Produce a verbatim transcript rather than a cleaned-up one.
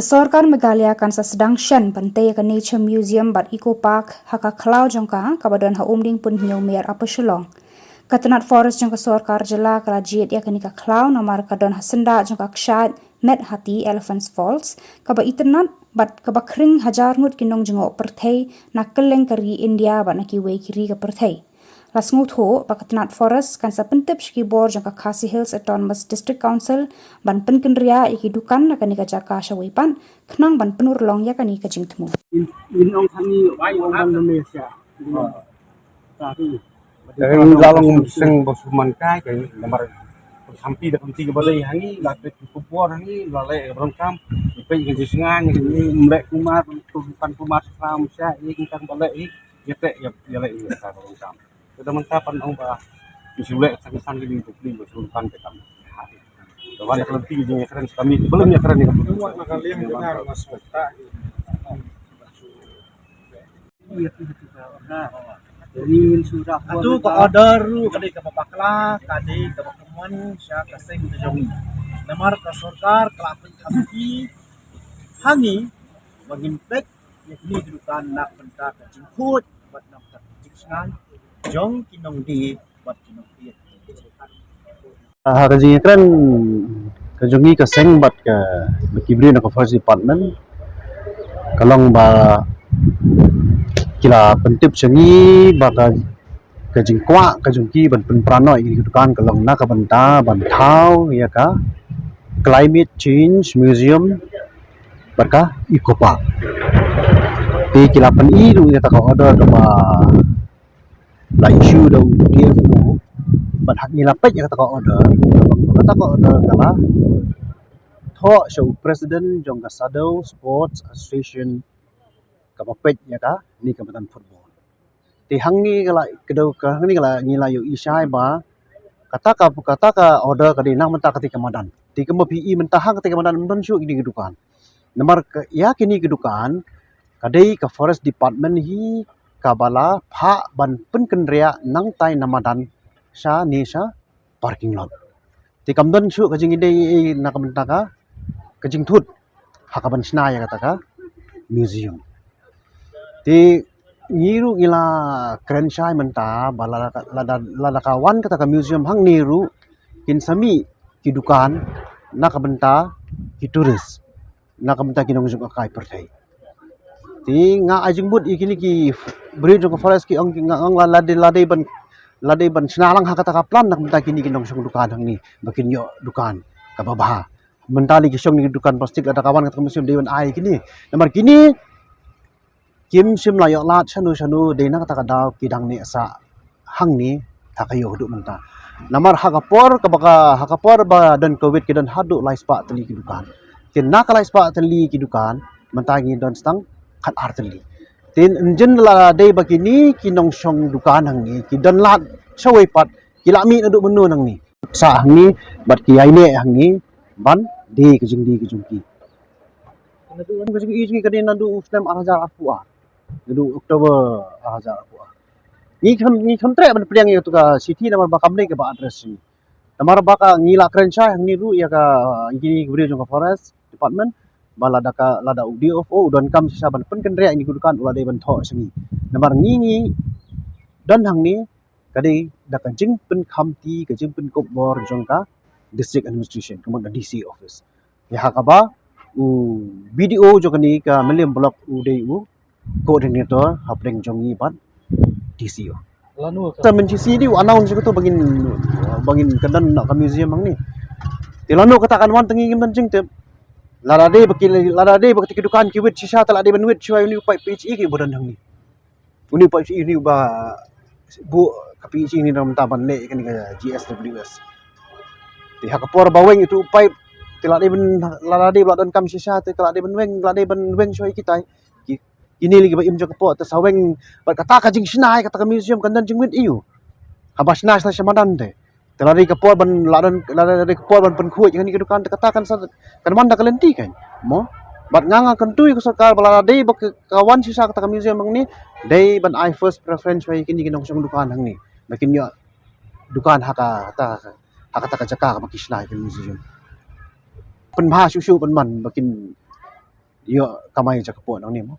Sorkar Meghalaya kan sa sdang shen ban tei ïa ka Nature Museum bad Eco Park ha ka khlaw jong ka, kaba don ha Umding Pynhynñiewmer, Upper Shillong. Ka tnat forest jong ka sorkar jylla ka la jied ïa kane ka khlaw namar ka don ha syndah jong ka kshaid Met Hathi, Elephant's Falls, kaba itynnad bad kaba khring hajar ngut ki nongjngoh pyrthei na kylleng ka ri India bad na kiwei ki ri ka pyrthei. La sngewthuh ba ka tnat forest kan sa pyntip sha ki bor jong ka Khasi Hills Autonomous District Council ban pynkynriah ïa ki dukan na kane ka jaka shawei pat, khnang ban pynurlong ïa kane ka jingthmu. In, in ong khani, ong ban Malaysia. Ka ri. Ka ri la long seng ba suman kai ka namar sampi da sampi ka balei hangi la trek ku por hangi la leh ka bron kam. Pe ka jisngan ni mlek kumar tu kan kumar sa msha i kan balei i ya te ya ya leh i ka bron kam. Ka da man ka pan ong ba isu leh sang sang ni tu ni ba suman kai kam. Ka wan ka lenti ni kren kami belum ya kren ni. Atu ka order ruh ka dei kaba bakla, ka dei kaba kmen sha ka seng ka jong ngi. Namar ka sorkar ka la pynkham ki ha ngi ba ngin peit ïa kine ki dukan na ka bynta ka jingkhuid bad na ka bynta ka jingsngain jong ki nongdie bad ki nongdie. Ha ka jingïakren ka jong ngi ka seng bad ka, bad ki briew na ka forest department ka long ba ki la pyntip sha ngi ba ka, ka jingkwah ka jong ki ban pynpra noh ïa ki dukan ka long na ka bynta ban thaw ïa ka climate change museum bad ka eco park. Te ki la pyni ruh ïa kata ka order kaba la issue da u D F O bad ha ngi la peit ïa kata ka order, kata ka order ka la thoh sha u president jong ka Sadar Sports Association kaba peit ïa kane ka madan football. Te hangne ka la, ka dei ka hangne ka la ngi la ïohi shai ba kata ka, kata ka order ka dei na ka bynta kata ka madan. Te kumba phi i mynta ha kata ka madan ym don shuh kine ki dukan. Namar ka, ïa kine ki dukan ka dei ka forest department hi kaba la phah ban pynkynriah nangtai na madan sha ne sha parking lot. Te kam don shuh ka jingïadei na ka bynta ka, ka jingthut ha ka ban shna ïa kata ka museum. Te ngi ruh ngi la kren shai mynta ba lada, lada, lada ka wan kata ka museum hangne ruh kin sa mih ki dukan na ka bynta ki tourist, na ka bynta ki nongjngohkai pyrthei. Te nga ai jingmut ïa kine ki briew jong ka forest ki ong, nga ong la, la dei, la dei ban, la dei ban shna lang ha kata ka plan na ka bynta kine ki nongshong dukan hangne ba kin ïoh dukan kaba bha. Mynta lei ki shong ne ki dukan plastik, lada ka wan kata ka museum dei ban ai kine. Namar kine kim shym la ïoh lad shano shano, dei na kata ka daw ki dang neh sah hangne ha ka ïew haduh mynta. Namar ha ka por kaba ka, ha ka por ba don covid ki don haduh lai spah tylli ki dukan. Te na ka lai spah tylli ki dukan mynta ngi don tang khat ar tylli. Te ynda la dei ba kine ki nongshong dukan hangne ki don lad shawei pat, ki la mih naduh mynno nangne, sah hangne bad ki ïaineh hangne ban die ka jingdie ka jong ki. Ka jingdie ka jong ki ka dei naduh u snem ar hajar arphew ar, naduh October ar hajar arphew ar. Ngi khlem, ngi khlem treh ban pdiang ïa katu ka shithi namar ba kam dei kaba address sha ngi. Namar ba ka ngi la kren shai hangne ruh ïa ka, ïa kine ki briew jong ka forest department ba lada ka, lada u D F O u donkam shisha ban pynkynriah ïa kine ki dukan u la dei ban thoh sha ngi. Namar ngi, ngi don hangne ka dei da ka jingpynkhamti, ka jingpynkup bor jong ka district administration, ka mut ka D C office. Ïa ha kaba u B D O jong kane ka Mylliem block u dei u coordinator hapdeng jong ngi bad D C o. Lano ka, ta mynta shi di u announce kato ba ngin, ba ngin kyndan na ka museum hangne. Te lano kata kan wan, te ngi ngim don jingtip. Lada dei ba ki, lada dei ba ki dukan ki wit shisha, te la dei ban wit shuwa uni u paip P H E ki ba don hangne. Uni u paip P H E uni ba bu ka P H E ni na mynta ban leh kane ka G S W S. Te ha ka por ba weng itu u paip, te la dei ban, lada dei ba la donkam shisha, te la dei ban weng, la dei ban weng shuwa ïa kitai. Ki, kine lei kiba im jong ka pok te sa weng bad kata ka jingshna ïa kata ka museum kan don jingwit aïu. Haba shna sha madan te. Te la dei ka por ban, la don, la dei ka por ban pynkhuid ïa kane ka dukan te kata kan sa, kan wan da ka lynti kan. Mo. Bad nga, nga kyntu ïa ka sorkar ba lada dei ba ka, ka wan shisha kata ka museum hangne, dei ban ai first preference ïa kine ki nongshong dukan hangne ba kin ïoh dukan ha kata, ha kata ka jaka kaba ki shna ïa ka museum. Pynbha shuh shuh pynban ba kin ïoh kamai jaka pok nangne mo.